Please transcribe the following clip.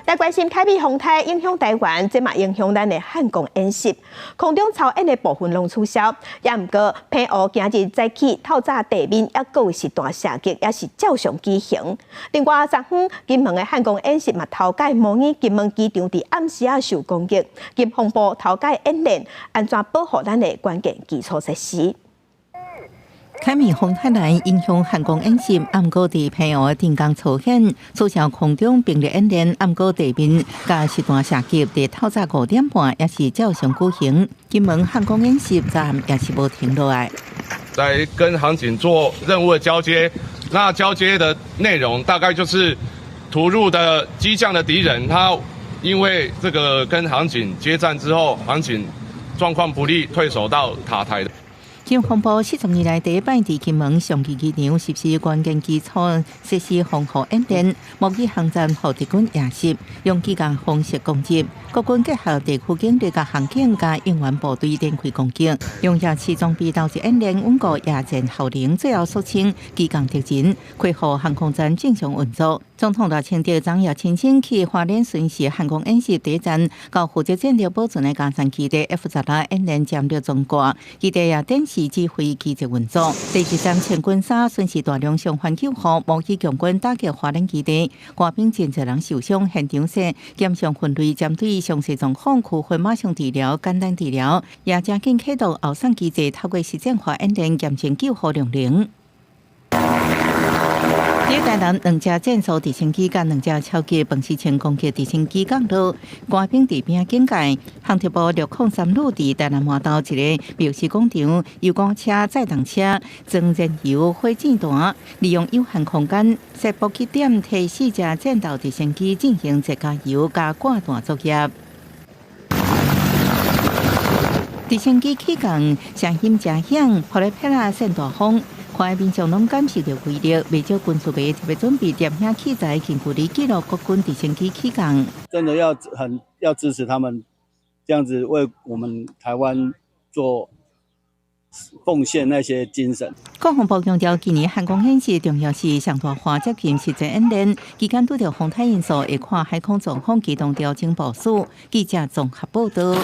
來關心凱米風颱影響台灣，這嘛影響咱的漢光演習，空中操演的部分攏取消。也毋過，澎湖今日早起透早地面猶閣有實彈射擊，也是照常舉行。另外，昨昏金門的漢光演習嘛，頭擺模擬金門機場佇暗時仔受攻擊，國防部頭擺演練按怎保護咱的關鍵基礎設施。凱米風颱來影響漢光演習，毋過佇澎湖定崗操演，取消空中兵力演練，毋過地面佮實彈射擊，佇透早5點半也是照常舉行。金門漢光演習暫也是無停落來。在跟航警做任務的交接，那交接的內容大概就是突入的機降的敵人，他因為這個跟航警接戰之後，航警狀況不利，退守到塔台。國防部40年來第一擺佇金門上義機場實施關鍵基礎設施防護演練，模擬航站予敵軍夜襲，用機降方式攻擊。國軍結合地區警力、佮航警、佮應援部隊展開攻擊，用夜視裝備投入演練，穩固夜戰效能，最後肅清機降敵人，恢復航空站正常運作。總統賴清德昨夜親身去花蓮巡視漢光演習第一站，到負責戰力保存的岡山基地 F-16演練戰略裝掛，基地也展示指揮機制運作。第二站千軍沙巡視大量上環救護，模擬共軍打擊花蓮基地，官兵真濟人受傷，現場說檢傷分類針對詳細狀況區分馬上治療、簡單治療，也加緊啟動後送機制，透過實戰化演練驗證救護量能。佇台南兩架戰術直升機佮兩架超級飯匙銃攻擊直升機降落，官兵佇邊警戒。航特部603旅佇台南麻豆一个廟司廣場，油罐車、載重車裝燃油火箭彈，利用有限空間設補給點，提四架戰鬥直升機進行載加油佮掛彈作業。直升機起降，聲音誠響，予咧撇仔扇大風。看民眾攏感受著威力，袂少軍事迷特別準備攝影器材，近距離記錄國軍直升機起降。真的要很要支持他們，這樣子為我們台灣做奉獻那些精神。國防部強調，今年漢光演習重要是上大化接近實戰演練，期間拄著風颱因素，會看海空狀況機動調整部署。記者綜合報道。